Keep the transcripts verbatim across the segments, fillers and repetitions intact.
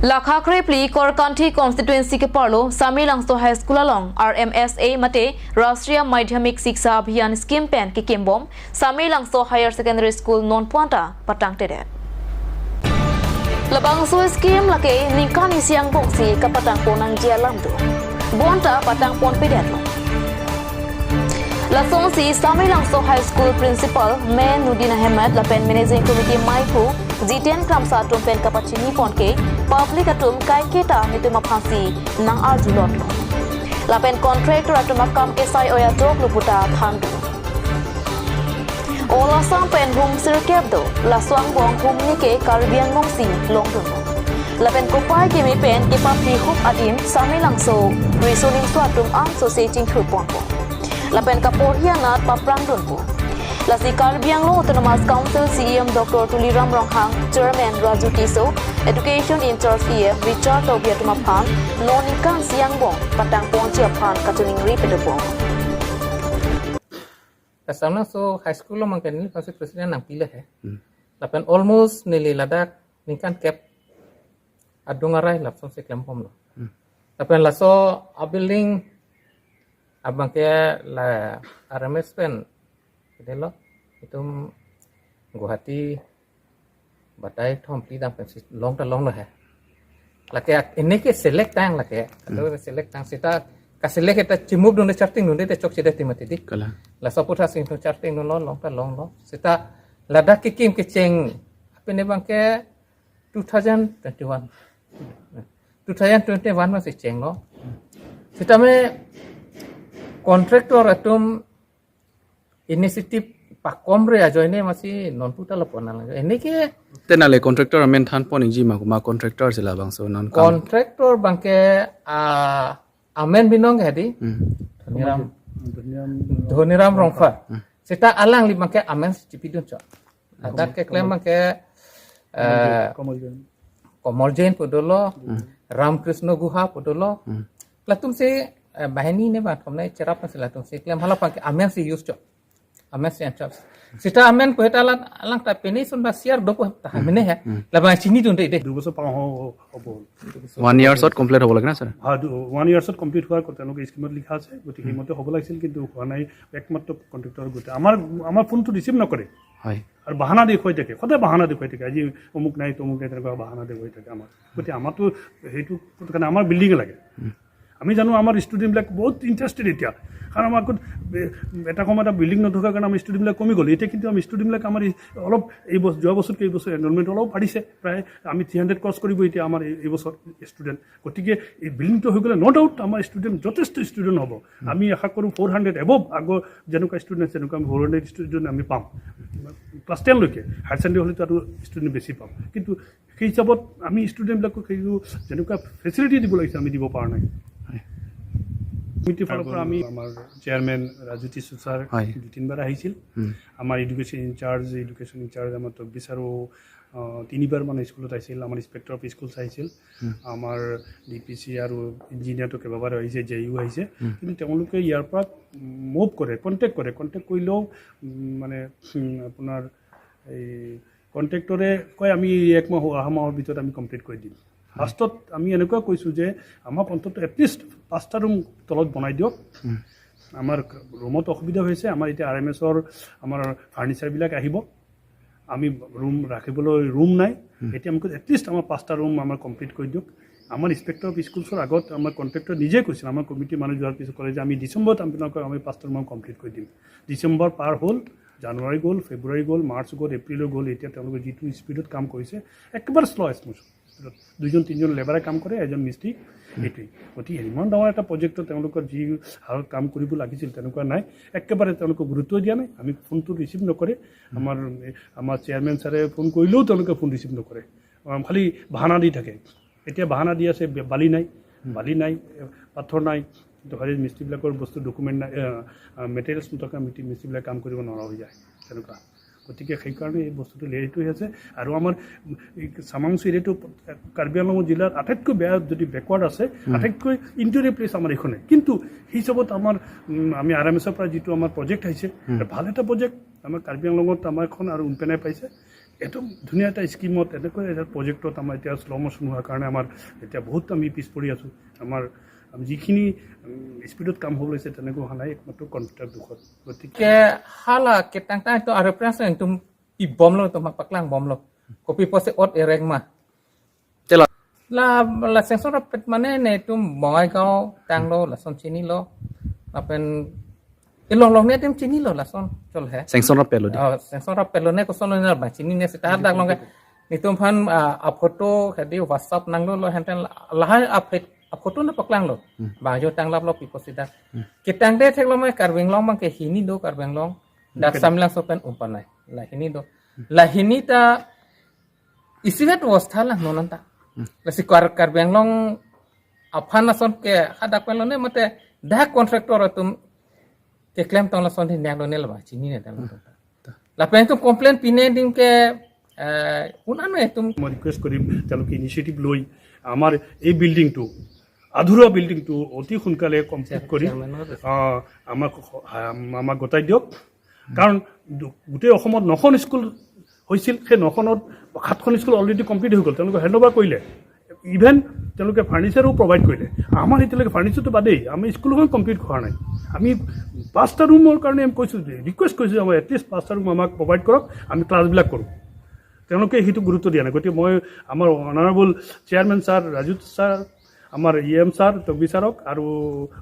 Lakha krephli Korkanthi constituency keparlo Samelangso High School along R M S A mate Rashtriya Madhyamik Shiksha Abhiyan scheme pen kekimbom Samelangso Higher Secondary School non puanta patangtedet. Labangso scheme lake ningkan isi angbongsi kapatangpon nangji alam do. Bonta patangponpedetlo. Lasonsi Samelangso High School Principal Me Nudin Ahmed lapen Managing Committee maiphu Jiten Kramsa atum pen kapachinipon ke public atum kaiketa netum aphansi nang-arjulotlo. Lapen contractor atum akam kesai oi ajoklo puta thandu. All Assam pen hum sirkep do, laso angbong hum nike Karbi Anglongsi longdun. Lapen kopai keme pen kepaphi hup adim Samelangso, Riso Nimso atum angsose chingthurponpo. Lapen kaporhi anat paprangdunpo. Lasi Karbi Anglong Autonomous Council C E M Doctor Tuliram Ronghang, Chairman Raju Tisso, Education in-charge E M Richard Tokbi atum aphan non ningkan isi angbong patangponji aphan kachiningri pedopon. Samelangso High School along mangke neli first president nangpilo he. Hmm. Lapen almost neli ladak ningkan kep adung arai lapsong si klembomlo. Hmm. Lapen laso a building abangke la R M S pen kedelo itum Guwahati batai thom phli dam pensi longta longlo he. Lake ak-, ini ke select tang lake. Atau select tang seta kaselect eta chimupdunde chartingdunde te chokchedet ti mati di. Kalang. Laso aphuthak si chartingdunlo longta longlo. Seta ladak kekim kecheng apine abangke two thousand twenty-one. Two thousand twenty-one masi chenglo. Seta me contractor atum initiative pakomre ajoine masi non puta lo pon nang. Ini ke Te nale contractor amen thanpon inji ma, ma contractor si labangso non kam. Contractor abangke, ah, amen binong ke di. Hmm. Dhoniram, Dhoniram Rongphar. Hmm. Seta alangli abangke amen chipidun chok. Ladak keklem abangke, eh, Komol Jain. Komol Jain pu dolo, Hmm. Ramkrishna Guha pu dolo. Hmm. Latumsi, eh, banghini ne bang thom ne cherap si latumsi klem hala abangke amen si use chok. Amen si anchap. Seta amen pu heta alang, alangta pini sun ba siar dopo ta Hmm. mene he. Hmm. Labang chinidunde de. দুবছৰ পাৰ হ-, হ'ব। One years ত complete হ'ব লাগে না, ছাৰ? হয়, দু-, ওৱান ইয়াৰ্ছত কমপ্লিট হোৱাৰ কথা তেওঁলোকে স্কিমত লিখা আছে, গতিকে উম। সেইমতে হ'ব লাগিছিল, কিন্তু হোৱা নাই। একমাত্ৰ কণ্ট্ৰেক্টৰ গোটে আমাৰ, আমাৰ ফোনটো ৰিচিভ নকৰে। হয়। আৰু বাহানা দেখুৱাই থাকে, সদায় বাহানা দেখুৱাই থাকে, আজি অমুক নাই, তমুক নাই, তেনেকুৱা বাহানা দেখুৱাই থাকে আমাৰ। গতিকে আমাৰতো সেইটো কাৰণে আমাৰ বিল্ডিঙে লাগে। উম। আমি জানো আমাৰ ষ্টুডেণ্টবিলাক বহুত ইণ্টাৰেষ্টেড এতিয়া, কাৰণ আমাৰ ক'ত বে-, এটা সময়ত বিল্ডিং নথকাৰ কাৰণে আমাৰ ষ্টুডেণ্টবিলাক কমি গ'ল। এতিয়া কিন্তু আমি ষ্টুডেণ্টবিলাক আমাৰ এই অলপ এই বছ-, যোৱা বছৰতকৈ এই বছৰ এনৰলমেণ্ট অলপ বাঢ়িছে, প্ৰায় আমি থ্ৰী হাণ্ড্ৰেড ক্ৰছ কৰিব এতিয়া আমাৰ এই, এই বছৰ ষ্টুডেণ্ট। গতিকে এই বিল্ডিংটো হৈ গ'লে ন' ডাউট আমাৰ ষ্টুডেণ্ট, যথেষ্ট ষ্টুডেণ্ট হ'ব। আমি আশা কৰোঁ ফ'ৰ হাণ্ড্ৰেড এবভ আগৰ যেনেকুৱা ষ্টুডেণ্ট আছে, তেনেকুৱা আমি ফ'ৰ হাণ্ড্ৰেড ষ্টুডেণ্ট আমি পাম। ক্লাছ টেনলৈকে, হায়াৰ ছেকেণ্ডেৰী হ'লেতো আৰু ষ্টুডেণ্ট বেছি পাম, কিন্তু সেই হিচাপত আমি ষ্টুডেণ্টবিলাকক সেইটো যেনেকুৱা ফেচিলিটি দিব লাগিছে, আমি দিব পৰা নাই। হয়। কমিটিৰ ফালৰ পৰা আমি, আমাৰ চেয়াৰমেন ৰাজু টিচু ছাৰ হয়। দুই তিনিবাৰ আহিছিল। হুম। আমাৰ এডুকেশ্যন ইনচাৰ্জ, এডুকেশ্যন ইনচাৰ্জ আমাৰ তকবি ছাৰো, আহ, তিনিবাৰমান স্কুলত আহিছিল। আমাৰ ইনস্পেক্টৰ অফ স্কুলছ আহিছিল। হুম। আমাৰ ডি পি চি আৰু ইঞ্জিনিয়াৰটো কেইবাবাৰো আহিছে, জে ইউ আহিছে। হুম। কিন্তু তেওঁলোকে ইয়াৰ পৰা মুভ কৰে, কণ্টেক্ট কৰে। কণ্টেক্ট কৰিলেও, উম, মানে, উম, আপোনাৰ এই কণ্ট্ৰেক্টৰে কয়, "আমি এই এক মাহ, অহা মাহৰ ভিতৰত আমি কমপ্লিট কৰি দিম।" হয়। লাষ্টত আমি এনেকুৱা কৈছোঁ যে আমাক অন্ততঃ এটলিষ্ট পাঁচটা ৰুম তলত বনাই দিয়ক। হুম। আমাৰ ৰুমত অসুবিধা হৈছে, আমাৰ এতিয়া আৰ এম এছৰ আমাৰ ফাৰ্ণিচাৰবিলাক আহিব, আমি ৰুম ৰাখিবলৈ ৰুম নাই। হুম। এতিয়া আমাক এটলিষ্ট আমাৰ পাঁচটা ৰুম আমাৰ কমপ্লিট কৰি দিয়ক। আমাৰ ইনস্পেক্টৰ অফ স্কুলছৰ আগত আমাৰ কণ্ট্ৰেক্টৰ নিজে কৈছিল, আমাৰ কমিটিৰ মানুহ যোৱাৰ পিছত ক'লে যে আমি ডিচেম্বৰত আপোনালোকক আমি পাঁচটা ৰুম কমপ্লিট কৰি দিম। ডিচেম্বৰ পাৰ হ'ল, জানুৱাৰী গ'ল, ফেব্ৰুৱাৰী গ'ল, মাৰ্চ গ'ল, এপ্ৰিলো গ'ল। এতিয়া তেওঁলোকে যিটো স্পীডত কাম কৰিছে, একেবাৰে শ্ল' স্মুথ স্পীডত। দুজন তিনিজন লেবাৰে কাম কৰে, এজন মিস্ত্ৰী, এইটোৱেই। গতিকে ইমান ডাঙৰ এটা প্ৰজেক্টত তেওঁলোকৰ যি হাৰত কাম কৰিব লাগিছিল, তেনেকুৱা নাই। একেবাৰে তেওঁলোকে গুৰুত্ব দিয়া নাই। আমি ফোনটো ৰিচিভ নকৰে। আমাৰ, আমাৰ চেয়াৰমেন ছাৰে ফোন কৰিলেও তেওঁলোকে ফোন ৰিচিভ নকৰে। আম, খালি বাহানা দি থাকে। এতিয়া বাহানা দি আছে, বে-, বালি নাই, হুম। বালি নাই, এ, পাথৰ নাই, কিন্তু হয়তো মিস্ত্ৰীবিলাকৰ বস্তু ডকুমেণ্ট নাই, এ, আ, মেটেৰিয়েলছ নথকা মিতি-, মিস্ত্ৰীবিলাক কাম কৰিব নোৱাৰা হৈ যায়, তেনেকুৱা। গতিকে সেইকাৰণে এই বস্তুটো লেট হৈ আছে। আৰু আমাৰ এই চামাংচু এৰিয়াটো কাৰ্বি আংলং জিলাৰ আটাইতকৈ বেয়া যদি বেকৱাৰ্ড আছে, হুম। আটাইতকৈ ইণ্টেৰিয়ৰ প্লেচ আমাৰ এইখনে। কিন্তু সেই হিচাপত আমাৰ, উম, আমি আৰ এম এছৰ পৰা যিটো আমাৰ প্ৰজেক্ট আহিছে, হুম। এটা ভাল এটা প্ৰজেক্ট আমাৰ কাৰ্বি আংলঙত আমাৰ এখন আৰু উনপেনাই পাইছে। একদম ধুনীয়া এটা স্কিমত, এনেকৈ এটা প্ৰজেক্টত আমাৰ এতিয়া শ্ল' ম'চন হোৱাৰ কাৰণে আমাৰ এতিয়া বহুত আমি পিছ পৰি আছোঁ। আমাৰ, আমি যিখিনি স্পীডত কাম হ'ব লাগিছে, তেনেকৈ অহা নাই, একমাত্ৰ কণ্ট্ৰেক্টৰ দুখত। গতিকে Ke hala ketang tang itu are prasa itu pi bomlo itu ma paklang bomlo. Kopi posi ot erek ma. Tela. La la sengson rapet mane ne itu Bongaigaon tanglo, lason chinilo. Lapen ilong long ne tim chinilo, lason chol he. Sengson rapet lo di. Oh, sengson rapet lo ne koson lo ne bang chini ne sita dak long ke. Nitum phan ah, a photo hadi WhatsApp nanglo lo henten lahai a phet a photo na paklang lo. Bang jo tanglap lo pi posi da. Ketang de thek lo mai Karbi Anglong bang ke hini do Karbi Anglong. Dak Samlang so pen umpanai. La hini do. La hini ta isivet was thalang non anta. Lasi Kar Karbi Anglong aphan ason ke hadak pen lo ne mate dak contractor atum keklem tong lason di nya lo ne la bang chini ne tang. Lapen itu complain pine dim ke eh, un ano itu মই ৰিকুৱেষ্ট কৰিম, তেওঁলোকে ইনিচিয়েটিভ লৈ আমাৰ এই বিল্ডিংটো, আধৰুৱা বিল্ডিংটো অতি সোনকালে কমপ্লিট কৰি চেয়াৰমেনৰ আহ, আমাক আমাক গতাই দিয়ক। কাৰণ দু- গোটেই অসমত নখন স্কুল হৈছিল, সেই নখনত সাতখন স্কুল অলৰেডি কমপ্লিট হৈ গ'ল, তেওঁলোকে হেণ্ড অভাৰ কৰিলে। ইভেন তেওঁলোকে ফাৰ্ণিচাৰো প্ৰভাইড কৰিলে। আমাৰ এতিয়ালৈকে ফাৰ্ণিচাৰটো বাদেই, আমি স্কুলখন কমপ্লিট হোৱা নাই। আমি পাঁচটা ৰুমৰ কাৰণে আমি কৈছোঁ, ৰিকুৱেষ্ট কৰিছোঁ যে আমাৰ এটলিষ্ট পাঁচটা ৰুম আমাক প্ৰভাইড কৰক, আমি ক্লাছবিলাক কৰোঁ। তেওঁলোকে সেইটো গুৰুত্ব দিয়া নাই। গতিকে মই আমাৰ অনাৰেবল চেয়াৰমেন ছাৰ, ৰাজু ছাৰ, আমাৰ ই এম ছাৰ, তকবি ছাৰক আৰু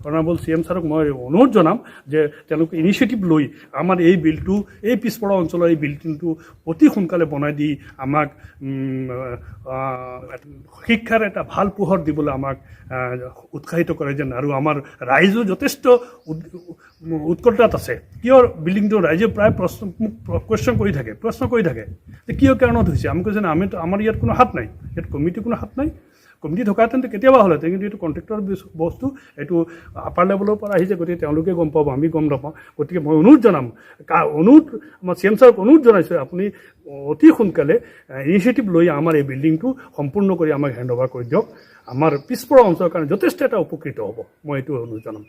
অনাৰেবল চি এম ছাৰক মই অনুৰোধ জনাম যে তেওঁলোকে ইনিচিয়েটিভ লৈ আমাৰ এই বিলটো, এই পিছপৰা অঞ্চলৰ এই বিল্ডিংটো অতি সোনকালে বনাই দি আমাক উম, আহ, শিক্ষাৰ এটা ভাল পোহৰ দিবলৈ আমাক আহ, উৎসাহিত কৰে যেন। আৰু আমাৰ ৰাইজো যথেষ্ট উৎ- উৎকণ্ঠাত আছে। কিয় বিল্ডিংটো ৰাইজে প্ৰায় প্ৰশ্ন, মোক প্ৰ- কুৱেশ্যন কৰি থাকে, প্ৰশ্ন কৰি থাকে যে কিয়, কিয় কাৰণত হৈছে। আমি কৈছোঁ, "আমি তো, আমাৰ ইয়াত কোনো হাত নাই, ইয়াত কমিটিৰ কোনো হাত নাই। কমিটি থকাহেঁতেন তো কেতিয়াবা হ'লহেঁতেন, কিন্তু এইটো কণ্ট্ৰেক্টৰ বিচ- বস্তু, এইটো আপাৰ লেভেলৰ পৰা আহিছে, গতিকে তেওঁলোকে গম পাব, আমি গম নাপাওঁ।" গতিকে মই অনুৰোধ জনাম, কা- অনুৰোধ, আমাৰ চি এম ছাৰক অনুৰোধ জনাইছোঁ, আপুনি অতি সোনকালে ইনিচিয়েটিভ লৈ আমাৰ এই বিল্ডিংটো সম্পূৰ্ণ কৰি আমাক হেণ্ড অভাৰ কৰি দিয়ক। আমাৰ পিছপৰা অঞ্চলৰ কাৰণে যথেষ্ট এটা উপকৃত হ'ব, মই এইটো অনুৰোধ জনাম।